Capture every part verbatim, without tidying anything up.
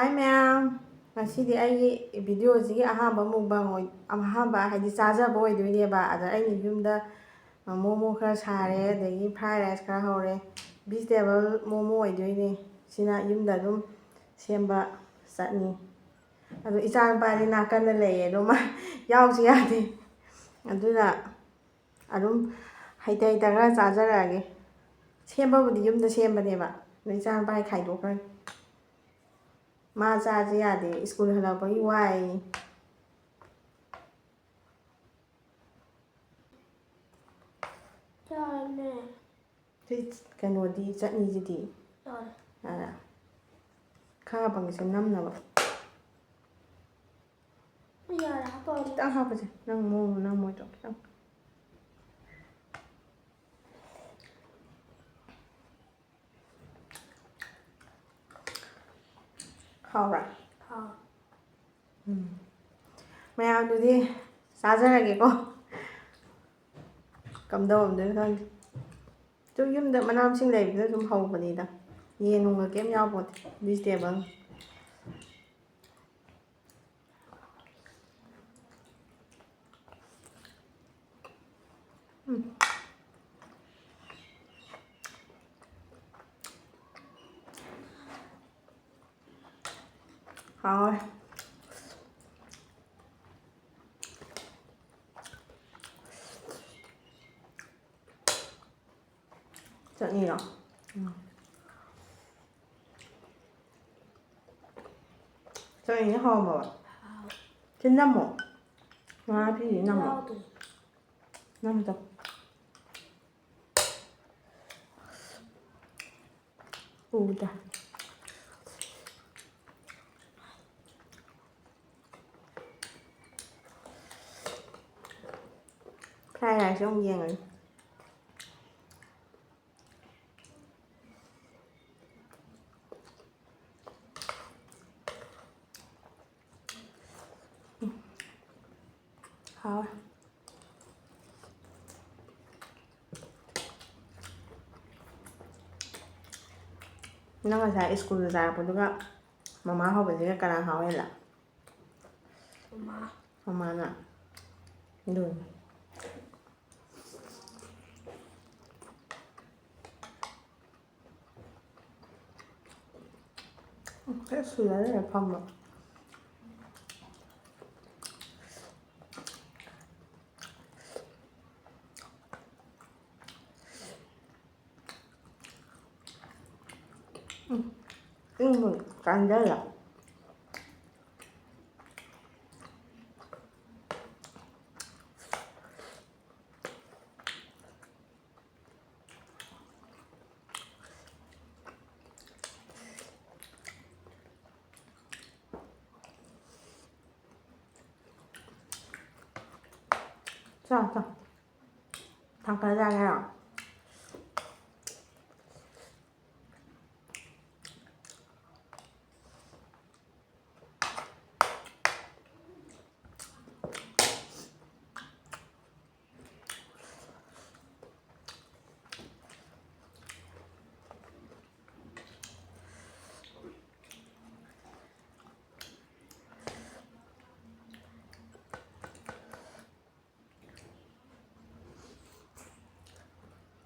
ꯍꯥꯏ ꯃꯌꯥꯝ, ꯉꯁꯤꯗꯤ ꯑꯩꯒꯤ ꯚꯤꯗꯤꯑꯣꯁꯤꯒꯤ ꯑꯍꯥꯟꯕ mukbang ꯑꯣꯏ-, ꯑꯍꯥꯟꯕ ꯍꯥꯏꯗꯤ ꯆꯥꯖꯕ ꯑꯣꯏꯗꯣꯏꯅꯦꯕ꯫ ꯑꯗ ꯑꯩꯅ ꯌꯨꯝꯗ ꯃꯣꯃꯣ ꯈꯔ ꯁꯥꯔꯦ, ꯑꯗꯒꯤ fried rice ꯈꯔ ꯍꯧꯔꯦ꯫ Vegetable ꯃꯣꯃꯣ ꯑꯣꯏꯗꯣꯏꯅꯦ꯫ ꯁꯤꯅ ꯌꯨꯝꯗ ꯑꯗꯨꯝ ꯁꯦꯝꯕ ꯆꯠꯅꯤ꯫ ꯑꯗꯣ ꯏꯆꯥꯅꯨꯄꯥꯗꯤ ꯅꯥꯀꯟꯗ ꯂꯩꯌꯦ, ꯑꯗꯣ ꯃꯥ ꯌꯥꯎꯁꯨ ꯌꯥꯗꯦ꯫ ꯑꯗꯨꯅ ꯑꯗꯨꯝ ꯍꯩꯇ ꯍꯩꯇ ꯈꯔ ꯆꯥꯖꯔꯛꯑꯒꯦ꯫ ꯁꯦꯝꯕꯕꯨꯗꯤ ꯌꯨꯝꯗ ꯁꯦꯝꯕꯅꯦꯕ, ꯑꯗꯣ ꯏꯆꯥꯅꯨꯄꯥꯒꯤ ꯈꯥꯏꯗꯣꯛꯈ꯭ꯔꯒꯦ꯫ ꯃꯥ ꯆꯥꯁꯦ ꯌꯥꯗꯦ, ꯁ꯭ꯀꯨꯜ ꯍꯜꯂꯛꯄꯒꯤ ꯋꯥꯏ꯫ ꯆꯥꯔꯦ꯫ ꯁꯤ ꯀꯩꯅꯣꯗꯤ, ꯆꯠꯅꯤꯁꯤꯗꯤ? ꯆꯥꯔꯦ꯫ ꯌꯥꯔꯦ꯫ ꯈꯥꯕꯒꯤꯁꯦ ꯅꯝꯅꯕ꯫ ꯌꯥꯔꯦ, ꯍꯥꯞꯄꯛꯑꯅꯨ꯫ ꯈꯤꯇꯪ ꯍꯥꯞꯄꯁꯦ꯫ ꯅꯪ ꯃꯑꯣꯡ ꯅꯝꯃꯣꯏꯗ꯭ꯔꯣ? ꯈꯤꯇꯪ꯫ ꯍꯥꯎꯕ꯭ꯔꯥ? ꯍꯥꯎ꯫ ꯎꯝ꯫ ꯃꯌꯥꯝꯗꯨꯗꯤ ꯆꯥꯖꯔꯒꯦꯀꯣ꯫ ꯀꯝꯗꯧꯔꯝꯗꯣꯏꯅꯣ ꯈꯪꯗꯦ꯫ ꯁꯨꯝ ꯌꯨꯝꯗ ꯃꯅꯥ ꯃꯁꯤꯡ ꯂꯩꯕꯗꯨꯅ ꯁꯨꯝ ꯍꯧꯕꯅꯤꯗ꯫ ꯌꯦꯟ ꯅꯨꯡꯒ ꯀꯩꯝ ꯌꯥꯎꯄꯣꯠꯇꯦ, vegetable꯫ ꯎꯝ꯫ ꯍꯥꯎꯋꯦ꯫ ꯆꯠꯅꯤꯔꯣ? ꯎꯝ꯫ ꯆꯠꯅꯤꯁꯦ ꯍꯥꯎꯕ꯭ꯔꯣ? ꯍꯥꯎ꯫ ꯁꯤ ꯅꯝꯃꯣ꯫ ꯉꯥ ꯐꯤꯁꯦ ꯅꯝꯃꯣ꯫ ꯌꯥꯎꯗꯦ꯫ ꯅꯝꯗꯣ꯫ ꯎꯗ꯫ Fried rice ꯑꯃꯨꯛ ꯌꯦꯡꯉꯅꯤ꯫ ꯍꯥꯎꯋꯦ꯫ ꯅꯪ ꯉꯁꯥꯏ ꯁ꯭ꯀꯨꯜꯗ ꯆꯥꯔꯛꯄꯗꯨꯒ ꯃꯃꯥ ꯍꯧꯕꯁꯤꯒ ꯀꯅꯥ ꯍꯥꯎ ꯍꯦꯜꯂꯦ? ꯃꯃꯥ꯫ ꯃꯃꯥꯅ꯫ ꯑꯗꯨꯅꯤ꯫ ꯍꯦꯛ ꯁꯨꯖꯔꯦ ꯐꯝꯕ꯫ ꯎꯝ, ꯏꯪꯕ ꯀꯥꯟꯗ꯫ ꯆꯥ, ꯆꯥ꯫ ꯊꯥꯡꯀꯠꯂ ꯆꯥꯒꯦ ꯍꯥꯏꯔꯣ?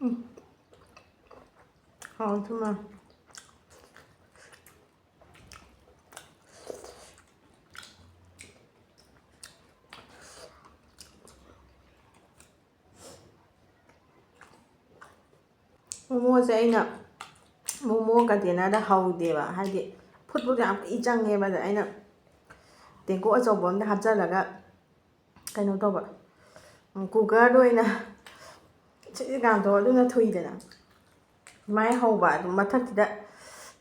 ꯎꯝ꯫ ꯍꯥꯎꯋꯤ ꯊꯨꯝꯃ꯫ ꯃꯣꯃꯣꯁꯦ ꯑꯩꯅ ꯃꯣꯃꯣ ꯀꯟꯇꯦꯅꯔꯗ ꯍꯧꯗꯦꯕ, ꯍꯥꯏꯗꯤ ꯐꯨꯠꯄꯗꯣ ꯌꯥꯝ ꯀꯨꯏ ꯆꯪꯉꯦꯕ꯫ ꯑꯗ ꯑꯩꯅ ꯇꯦꯡꯀꯣꯠ ꯑꯆꯧꯕ ꯑꯝꯗ ꯍꯥꯞꯆꯜꯂꯒ ꯀꯩꯅꯣ ꯇꯧꯕ, ꯎꯝ, ꯀꯨꯀꯔꯗ ꯑꯣꯏꯅ ꯁꯤꯠ ꯀꯥꯝꯊꯣꯛꯑ ꯑꯗꯨꯅ ꯊꯨꯏꯗꯅ꯫ ꯑꯗꯨꯃꯥꯏꯅ ꯍꯧꯕ ꯑꯗꯨꯝ ꯃꯊꯛꯁꯤꯗ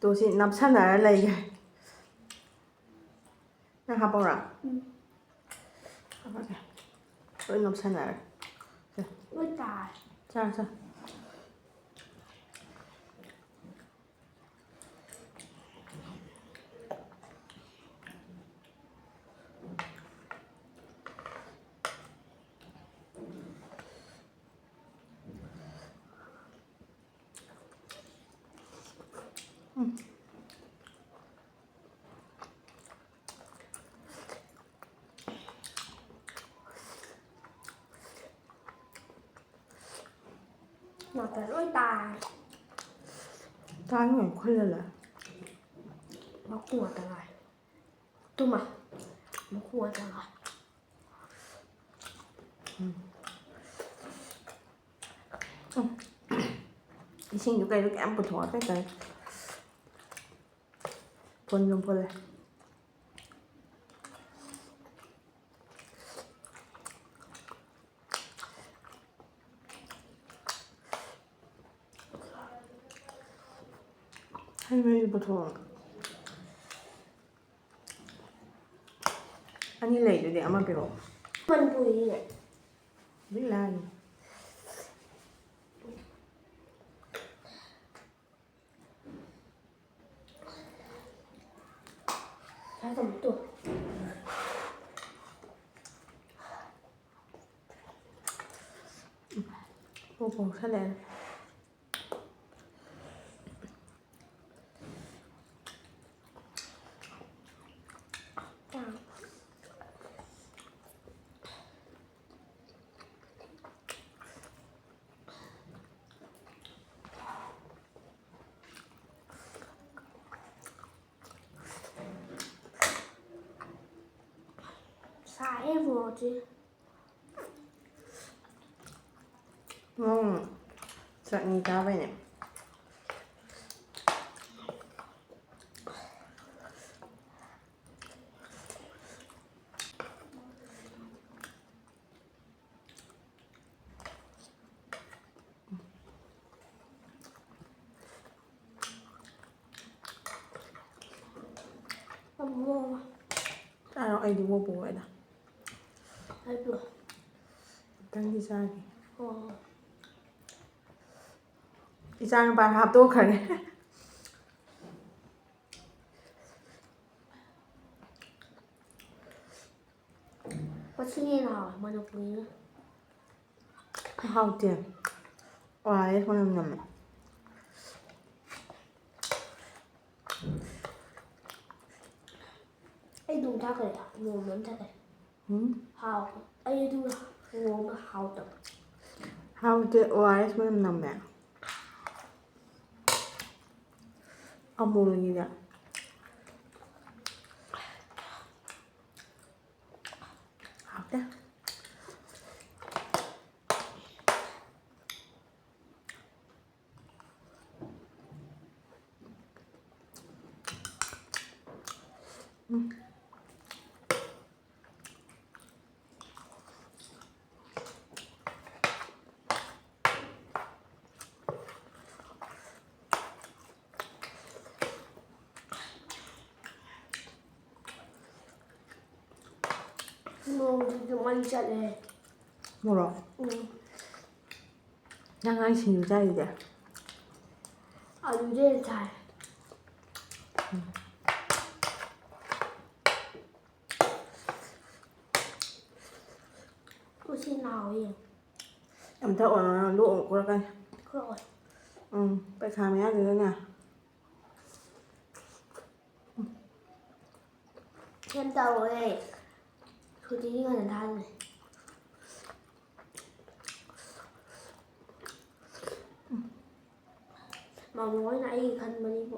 ꯇꯣ ꯁꯤ ꯅꯞꯁꯟꯅꯔ ꯂꯩꯈ꯭ꯔꯦ꯫ ꯅꯪ ꯍꯥꯞꯄꯧꯔꯥ? ꯎꯝ꯫ ꯍꯥꯞꯄꯛꯀꯦ꯫ ꯂꯣꯏ ꯅꯞꯁꯟꯅꯔꯦ꯫ ꯁꯦ꯫ ꯂꯣꯏ ꯇꯥꯔꯦ꯫ ꯆꯥꯔꯣ, ꯆꯥꯔꯣ꯫ ꯎꯝ꯫ ꯅꯥꯇꯣꯟ ꯂꯣꯏ ꯇꯥꯔꯦ꯫ ꯇꯥꯅꯤꯡꯉꯥꯏ ꯈꯨꯜꯂ ꯂꯩ꯫ ꯃꯀꯨ ꯉꯥꯛꯇ ꯉꯥꯏ꯫ ꯇꯨꯃ꯫ ꯃꯀꯨ ꯉꯥꯛꯇ ꯉꯥꯏ꯫ ꯎꯝ꯫ ꯎꯝ꯫ ꯏꯁꯤꯡꯗꯨ ꯀꯩꯅꯣ ꯀꯌꯥꯝ ꯄꯨꯊꯣꯛꯑ ꯀꯩ ꯇꯧꯔꯦ꯫ ꯐꯨꯟ ꯑꯗꯨꯝ ꯐꯨꯜꯂꯦ꯫ ꯍꯩ ꯃꯍꯤ ꯄꯨꯊꯣꯛꯑꯣ꯫ ꯑꯅꯤ ꯂꯩꯗꯨꯗꯤ ꯑꯃ ꯄꯤꯔꯛꯑꯣ꯫ ꯃꯅꯤꯄꯨꯔꯤꯅꯦ꯫ ꯂꯤꯛꯂꯥꯅꯤ꯫ ꯁꯥꯏ ꯇꯧꯕ ꯇꯨ꯫ ꯄꯣꯛ ꯄꯣꯛꯁꯜꯂꯛꯑꯦ꯫ ꯁꯥꯏꯌꯦ ꯃꯣꯔꯣꯛꯁꯦ꯫ ꯅꯪ ꯆꯠꯅꯤ ꯆꯥꯕꯩꯅꯦ꯫ ꯆꯥꯔꯣ, ꯑꯩꯗꯤ ꯑꯣꯛꯄ ꯑꯣꯏꯅ꯫ ꯑꯩꯕꯨ꯫ ꯈꯤꯇꯪꯗꯤ ꯆꯥꯒꯦ꯫ ꯑꯣ꯫ ꯏꯆꯥ ꯅꯨꯄꯥꯅ ꯍꯥꯞꯇꯣꯛꯈ꯭ꯔꯦ꯫ ꯃꯁꯤꯅ ꯍꯦꯟꯅ ꯍꯥꯎꯋꯦ ꯃꯅꯤꯄꯨꯔꯤꯅ꯫ ꯍꯥꯎꯇꯦ꯫ ꯑꯣ ꯑꯥꯔ ꯑꯦꯁ ꯃꯅꯝ ꯅꯝꯃꯦ꯫ ꯑꯩ ꯑꯗꯨꯝ ꯊꯛꯈ꯭ꯔꯦ, ꯅꯣꯡꯃ ꯑꯃ ꯊꯛꯈ꯭ꯔꯦ꯫ ꯎꯝ꯫ ꯍꯥꯎ-, ꯑꯩ ꯑꯗꯨ ꯅꯣꯡꯃ ꯍꯥꯎꯇꯕ꯫ ꯍꯥꯎꯇꯦ, ꯑꯣ ꯑꯥꯔ ꯑꯦꯁ ꯃꯅꯝ ꯅꯝꯃꯦ꯫ ꯑꯃꯨꯜꯒꯤꯅꯦ꯫ ꯍꯥꯎꯇꯦ꯫ ꯎꯝ꯫ ꯃꯣꯔꯣꯛꯇꯨꯁꯨ ꯃꯩ ꯆꯠꯂꯦ꯫ ꯃꯣꯔꯣꯛ? ꯎꯝ꯫ ꯅꯪ ꯉꯔꯥꯡ ꯁꯤꯡꯖꯨ ꯆꯥꯏꯗꯨꯗꯤ? ꯑꯂꯨꯗꯤ ꯍꯦꯟꯅ ꯆꯥꯏ꯫ ꯎꯝ꯫ ꯎꯆꯤꯅꯥ ꯍꯥꯎꯋꯤ꯫ ꯑꯝꯇ ꯑꯣꯏꯔꯣ, ꯂꯣꯛ ꯑꯃꯨꯛ ꯈꯨꯔꯛꯀꯅꯤ꯫ ꯈꯨꯔꯛꯑꯣꯏ꯫ ꯎꯝ, ꯄꯩꯈꯥ ꯃꯌꯥꯗꯨꯗꯅꯦ꯫ ꯀꯩꯝ ꯇꯧꯔꯣꯏ꯫ ꯁꯨꯇꯤꯗꯤ ꯉꯟꯅ ꯊꯥꯗꯣꯏꯅꯦ꯫ ꯃꯥꯃꯣ ꯍꯣꯏꯅ ꯑꯩꯒꯤ ꯈꯟꯕꯅꯤꯕꯨ꯫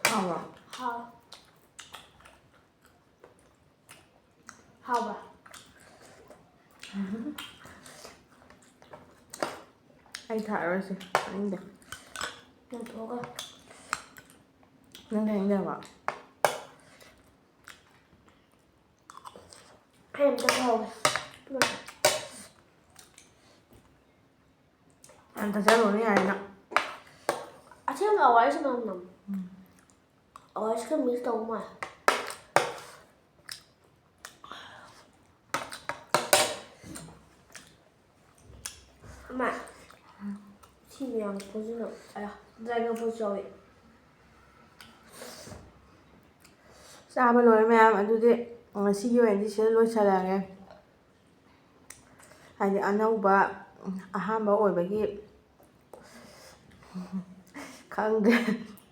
ꯍꯥꯎꯕ꯭ꯔꯣ? ꯍꯥꯎ꯫ ꯍꯥꯎꯕ꯭ꯔꯥ? ꯑꯩ ꯊꯥꯛꯑꯔꯣꯏꯁꯦ, ꯆꯥꯅꯤꯡꯗꯦ꯫ ꯂꯪꯊꯣꯛꯑꯒ꯫ ꯅꯪ ꯆꯥꯅꯤꯡꯗꯕ꯭ꯔꯣ? ꯑꯩ ꯑꯝꯇ ꯍꯥꯎꯋꯦ꯫ ꯌꯥꯝ ꯊꯛꯆꯜꯂꯨꯅꯨ ꯌꯥꯔꯦ ꯅꯪ꯫ ꯑꯁꯦꯡꯕ ꯑꯋꯥꯔꯁ ꯃꯅꯝ ꯅꯝ ꯑꯋꯥꯔꯁ ꯈꯔ ꯃꯤꯁ ꯇꯧꯕ ꯃꯥꯜꯂꯦ꯫ ꯑꯃ ꯁꯤ ꯃꯌꯥꯝ ꯄꯨꯟꯁꯤꯜꯂꯣ꯫ ꯑꯌꯥ, ꯗ꯭ꯔꯥꯒꯟ ꯐ꯭ꯔꯨꯠꯁꯨ ꯌꯥꯎꯏ꯫ ꯆꯥꯕ ꯂꯣꯏꯔꯦ ꯃꯌꯥꯝ꯫ ꯑꯗꯨꯗꯤ ꯉꯁꯤꯒꯤ ꯑꯣꯏꯅꯗꯤ ꯁꯤꯗ ꯂꯣꯏꯁꯤꯜꯂꯒꯦ꯫ ꯍꯥꯏꯗꯤ ꯑꯅꯧꯕ, ꯑꯍꯥꯟꯕ ꯑꯣꯏꯕꯒꯤ ꯈꯪꯗ꯭ꯔꯦ,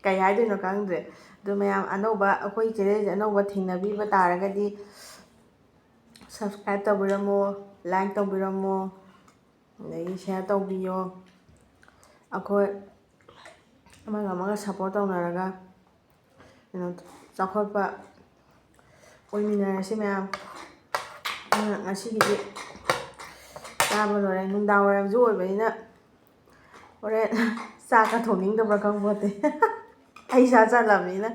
ꯀꯩ ꯍꯥꯏꯗꯣꯏꯅꯣ ꯈꯪꯗ꯭ꯔꯦ꯫ ꯑꯗꯨ ꯃꯌꯥꯝ ꯑꯅꯧꯕ ꯑꯩꯈꯣꯏ ꯆꯦꯅꯦꯜꯁꯦ ꯑꯅꯧꯕ ꯊꯦꯡꯅꯕꯤꯕ ꯇꯥꯔꯒꯗꯤ subscribe ꯇꯧꯕꯤꯔꯝꯃꯣ, like ꯇꯧꯕꯤꯔꯝꯃꯣ, ꯑꯗꯒꯤ share ꯇꯧꯕꯤꯌꯣ꯫ ꯑꯩꯈꯣꯏ ꯑꯃꯒ ꯑꯃꯒ support ꯇꯧꯅꯔꯒ ꯀꯩꯅꯣ ꯆꯥꯎꯈꯠꯄ ꯑꯣꯏꯃꯤꯟꯅꯔꯁꯤ ꯃꯌꯥꯝ꯫ ꯑꯗꯨꯅ ꯉꯁꯤꯒꯤꯗꯤ ꯆꯥꯕ ꯂꯣꯏꯔꯦ꯫ ꯅꯨꯡꯗꯥꯡ ꯋꯥꯏꯔꯝꯁꯨ ꯑꯣꯏꯕꯅꯤꯅ ꯍꯣꯔꯦꯟ ꯆꯥꯛꯀ ꯊꯣꯡꯅꯤꯡꯗꯕ꯭ꯔꯥ ꯈꯪꯄꯣꯠꯇꯦ꯫ ꯑꯩ ꯏꯁꯥ ꯆꯜꯂꯕꯅꯤꯅ꯫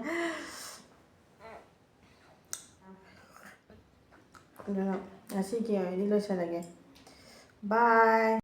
ꯑꯗꯨꯅ ꯉꯁꯤꯒꯤ ꯑꯣꯏꯅꯗꯤ ꯂꯣꯏꯁꯤꯜꯂꯒꯦ꯫ Bye꯫